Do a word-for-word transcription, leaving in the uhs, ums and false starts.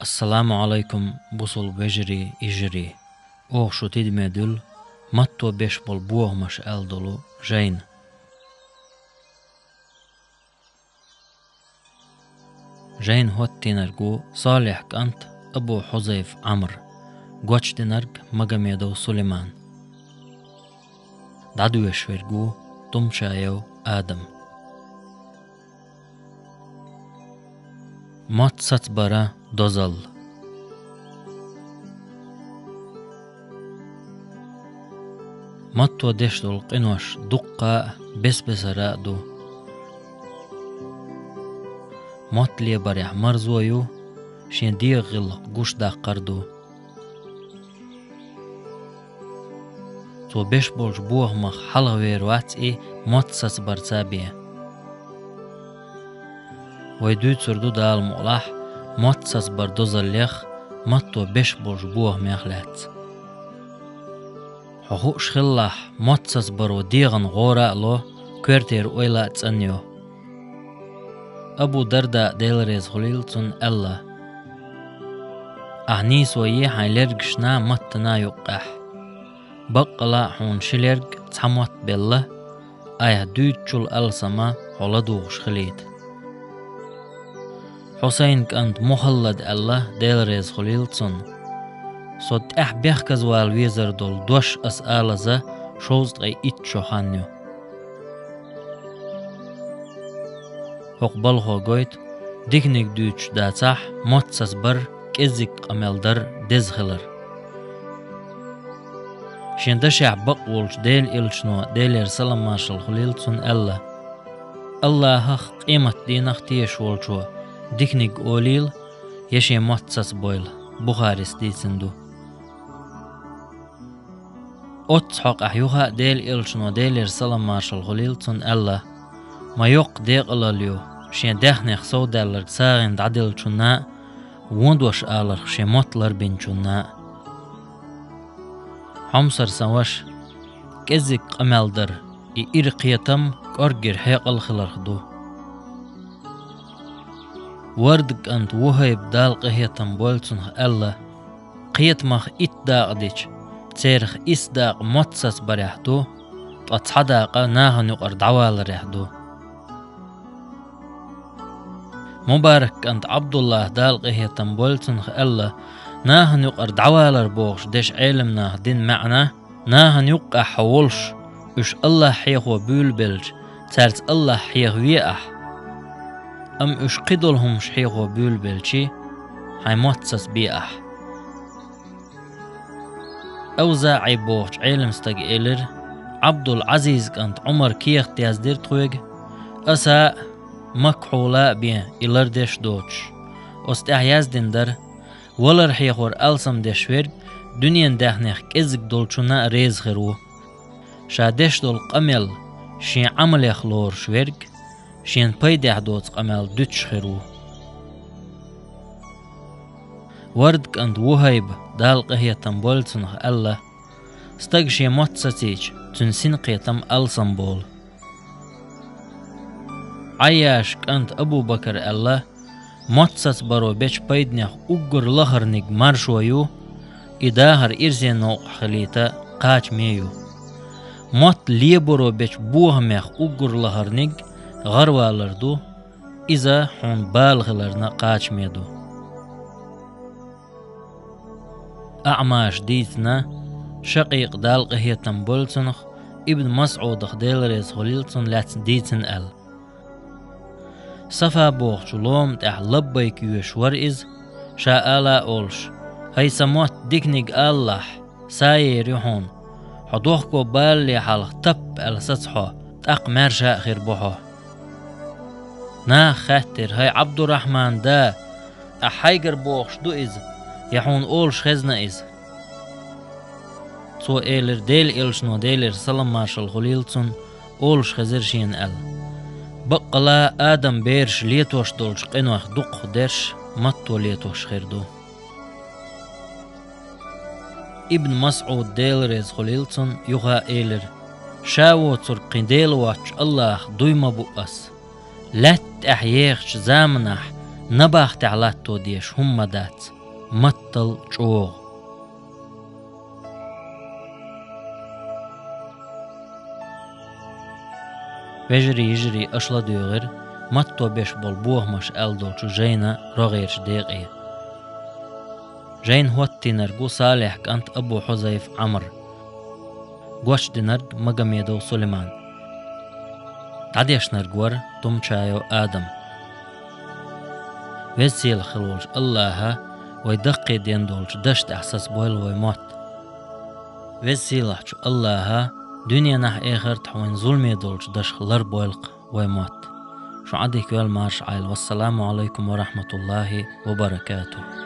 Ассаламу Ӏалайкум, бусалба вежарий, йижарий! Оха шун тидаме дуьллу «Матто беш болу бохамаш» аьлла долу жайна. Жайна хӀоттийнарг ву Салихь кӀант Абу Хьузайф Ӏамр, гочдинарг Магомедов Сулейман. ДӀадоьшуш верг ву Тумчаев Адам. Мотт сацбаран дозалла. Матто деш долу къинош дуккха а, бес-бесара а ду. Мотт лебарехь марзо ю, шен дегӀан гӀиллакх гуш даккхар ду. Цо беш болчу бохамах хьалхавер вац и мотт сацбарца бен. Вай дуьйцур ду Дала мукъалахь мотт сацбар дозаллех, Матто беш болчу бохамех лаьцна. Хьо хууш хилалахь, мотт сацбаро дегӀан гӀора а ло, коьртера ойла а цӀанйо. Абу Дарда, Дела реза хуьлийла цунна, аьлла: «Ахь нийсо е хьайн лергашна, маттана юккъехь. Баккъала а хьуна ши лерг, цхьа мотт белла, айхьа дуьйцучул алсам хьо ладугӀуш хилийта». Хьусайн кӀант Мухаллада аьлла, Дела реза хуьлийла цунна: «Со тӀаьхьа бехказавала везар долу дош аса алаза шовзткъе итт шо хан ю». ХӀокху балхо гойту диканиг дуьйцуш дацахь, мотт сацбар, кӀеззиг къамел дар деза хилар. Шен дашехь бакъ волчу Делан элчано, Делера салам-маршалла хуьлийла цунна, аьлла: «АллахӀах, къематдийнах тешаш волчо диканиг олийла, я шен мотт сацбойла». Бухарис дийцина ду. Оццу хьокъехь юха а Делан элчано, Делера салам-маршалла хуьлийла цунна, аьлла: «Ма йоккха декъалалла ю шен даьхнех совдаьлларг сагӀина дӀаделлачунна а, вон дош аларх шен мотт ларбинчунна а». Хьомсара сан ваша, кӀеззиг къамел дар, и ира кхетам кӀорггера хьекъал хиларх ду. Варда кӀант Вухайба, Дала къинхетам бойла цунах, аьлла: «Кхетамах итт дакъа дича, церах исс дакъа мотт сацбарехь ду, ткъа цхьа дакъа нахана юкъара дӀаваларехь ду». Мубарак кӀант Ӏабдуллахь, Дала къинхетам бойла цунах, аьлла: «Нахана юкъара дӀавалар бохуш дешан Ӏеламнаха дина маьӀна, нахана юккъехь хьо волуш, уьш АллахӀ хьехо буьйлабелча, цаьрца АллахӀ хьехаве ахь. Амма уьш кхидолу хӀумаш хьехо буьйлабелчий, хьайн мотт сацбе ахь». АвзаӀий бохучу Ӏелам стага элира: «Ӏабдул-Ӏазиз кӀант Ӏумара кехат яздира тхоьга, аса а, Макхьула а бен и лардеш а доцуш. Оцу тӀехь яздина дара: „Валар хьехор алсам деш верг дуьненан даьхнех кӀеззиг долчунна а реза хир ву. Ша деш долу къамел шен Ӏамалех лоруш верг шена пайдехь доцу къамел дуьтуш хир ву“». Варда кӀант Вухайба, Дала къинхетам бойла цунах, аьлла: «Стаг шен мотт сацийча, цуьнан синкхетам алсам болу». Ӏайяш кӀант Абу-Бакара аьлла: «Мотт сацбаро бечу пайданех уггар лахарниг маршо ю, и дахар ирсе новкъахь хилийта кхачаме ю. Мотт лебаро бечу бохамех уггар лахарниг гӀарвалар ду, иза хьуна бала хиларна кхачаме ду». АӀмаша дийцина, Шакъикъа, Дала къинхетам бойла цунах, Ибн МасӀудах, Дела реза хуьлийла цунна, лаьцна дийцина аьлла: Сафа бохучу лома тӀехь лаббайк йоьшуш вара иза, ша ала а олуш: «ХӀай сан мотт, диканиг алалахь, са а ер ю хьуна. Хьо дохко балале хьалха тап аьлла саца хьо, тӀаккха маьрша а хир бу хьо». Наха хаьттира: «ХӀай Ӏабдуррахьман да, ахь хьайгара бохуш ду иза, я хьуна олуш хезна иза?» Цо элира: «Делан элчано, Делера салам-маршалла хуьлийла цунна, олуш хезира шена», — аьлла. Баккъала, Адам бераш летош долчу къинойх дукхахдерш матто летош хир ду. Ибн МасӀуд, Дела реза хуьлийла цунна, юха а элира: «Ша воцург кхин Дела воцучу АллахӀах дуй ма бу ас. Лаьтта тӀехь ехачу заманахь набахтехь латто дезаш хӀума ма дац. Маттал чӀогӀа. Вежарий, йижарий, аша ладугӀур «Матто беш болу бохамаш» аьлла долчу жайна рогӀерчу декъе. Жайна хӀоттийнарг ву Салихь кӀант Абу Хьузайф Ӏамр. Гочдинарг Магомедов Сулейман. ДӀадешнарг вара Тумчаев Адам. Веза-Сийлахь хила волчу АллахӀа вай даккхийдина долчу дашна тӀехь сацабойла вай мотт. Веза-Сийлахьчу АллахӀа дуьненахь, эхартахь вайн зуламе долчу дашах ларбойла-кх вай мотт. Шун Ӏадика йойла, марша Ӏойла. Вассаламу Ӏалайкум ва рахьматуллахӀи ва баракатухӀ.